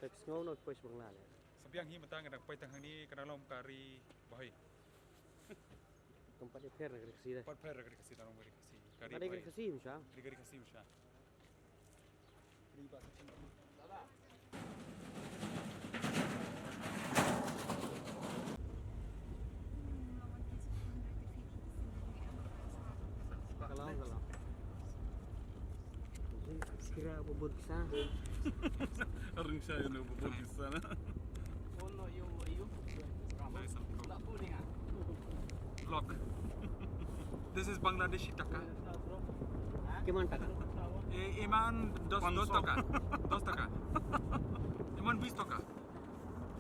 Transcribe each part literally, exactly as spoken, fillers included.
Ka sngew noh poi sha Bangla ne. Sa biang hi mynta nga dang poi tang hangne, ka dang long ka ri Bhoi. Kam pat ïapher na ka ri Khasi de. Pat pher na ka ri Khasi, dang long ka ri Khasi. Ka ri Bhoi. Ka ri Khasi mynshwa. Ka ri Khasi mynshwa. Kalau, kalau. Kira bubur pisang. Ring sha ïa u bubur pisang. Vlog. This is Bangladeshi taka. Kiman taka? Eh, iman dos, dos taka. Dos taka. Iman bis taka.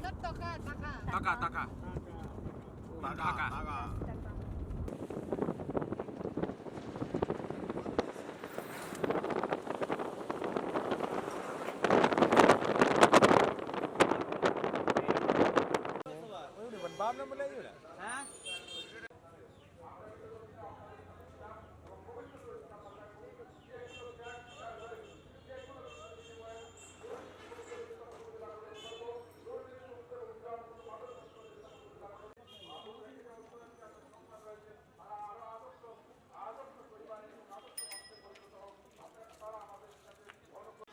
Dos taka, taka. Taka, taka. Taka, taka.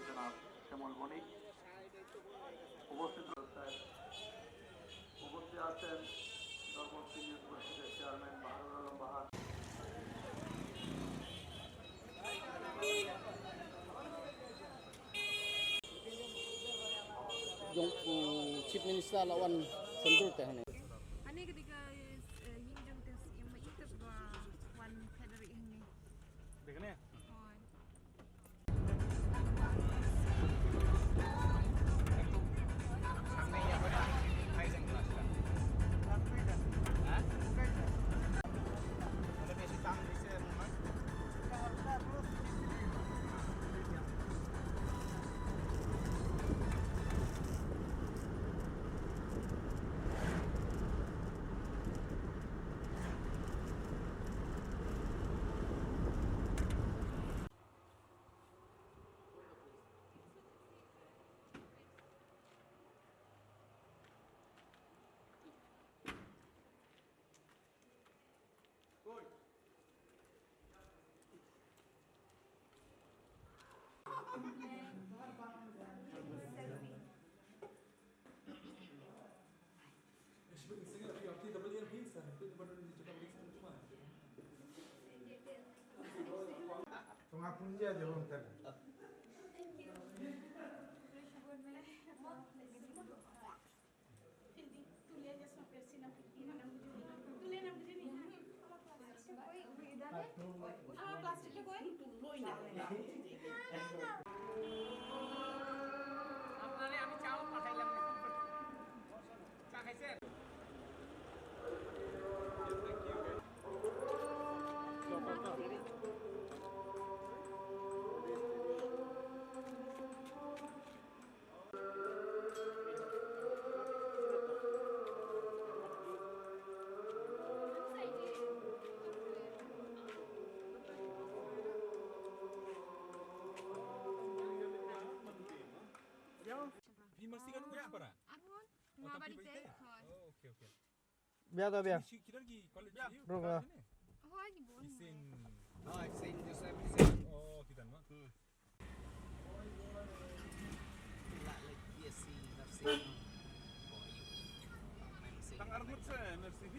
জনাব শ্যামল বণিক, উপস্থিত রয়েছেন, উপস্থিত আছেন ধর্মস্থলী পরিষদের চেয়ারম্যান বাহাদুর আলম বাহার। Jong u Chief Minister la wan central te hangne. Hangne ka dei ka, eh, ïing jong te, ïing ma ïing te ba wan federate hangne. Dei kane? Hooid. Phi masi ka nunggu para? Aku. Oh, ma tapi bari baik te. Te. Oh, okay, okay. Biar tu, biar. Ki, ki, ki college. Bro, bro. Oh, aji bon. Isin. Oh, Saint Joseph, Isin. Oh, kita mah. Hmm. Tang arngut sa M R C P?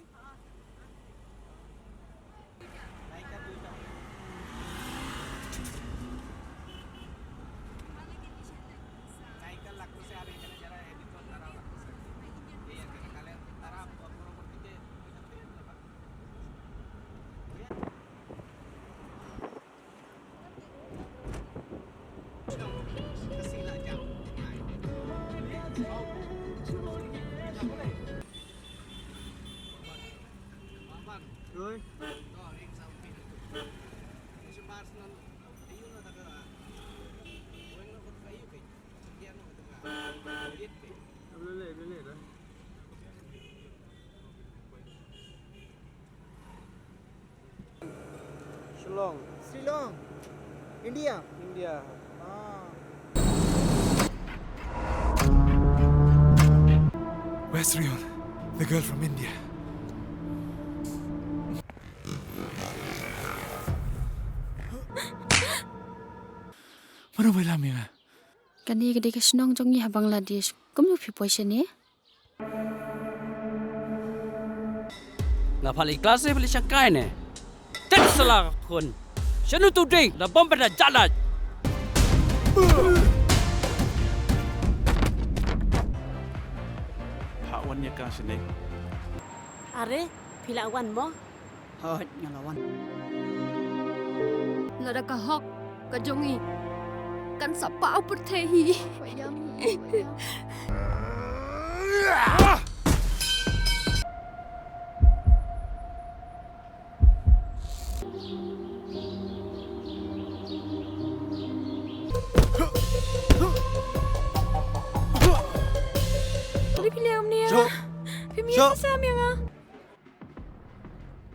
Shillong. Shillong. India. India. Ah. That's Rion, the girl from India. Mano bai lam ïa nga? Kane ka dei ka shnong jong ngi ha Bangladesh. Kumno phi poi shane? Nga pha leit klas ne pha leit shangkai ne? Tet sala ka khun. Shano tu ding da bom pada jalat. Pha wan ïa ka shane. Are, phi la wan mo? Hooid, nga la wan. Lada ka hok ka jong ngi kan sa pau pyrthei hi. Phi leh kumne ïa nga. Phi mih sa sam ïa nga.